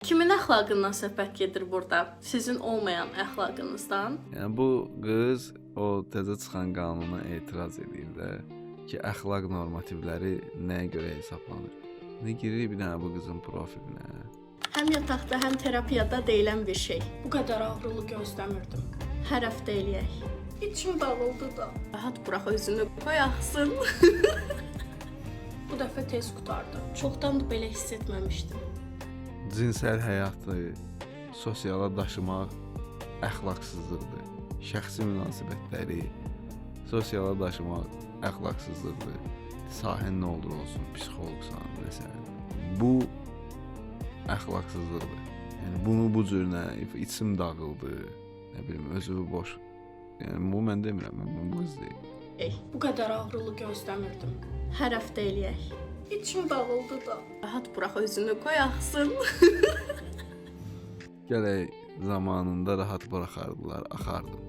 Kimin əxlaqından söhbət gedir burada? Sizin olmayan əxlaqınızdan. Yəni bu qız o təzə çıxan qanuna etiraz edir də ki, əxlaq normativləri nəyə görə hesablanır? İndi giririk bir dənə bu qızın profilinə. Həm yataqda, həm terapiyada deyilən bir şey. Bu qədər ağrılı gözləmirdim. Hər həftə eləyək. İçim dağıldı da. Rahat burax özünü, qoy axsın. Bu dəfə tez qurtardı. Çoxdandır belə hiss etməmişdim. Cinsəl həyatı sosiala daşımaq əxlaqsızlıqdır. Şəxsi münasibətləri sosiala daşımaq əxlaqsızlıqdır. Sahən nə olur olsun, psixoloqsan, nəsə. Bu əxlaqsızlıqdır. Yəni bunu bu cür nə içim dağıldı, nə bilim özümü boş. Yəni bu mən demirəm, bu qız deyir. Ey, bu qədər ağrılı gözləmirdim. Hər həftə eləyək. İçim dağıldı da. Rahat burax özünü, qoy axsın. Gərək zamanında rahat buraxardılar, axardım.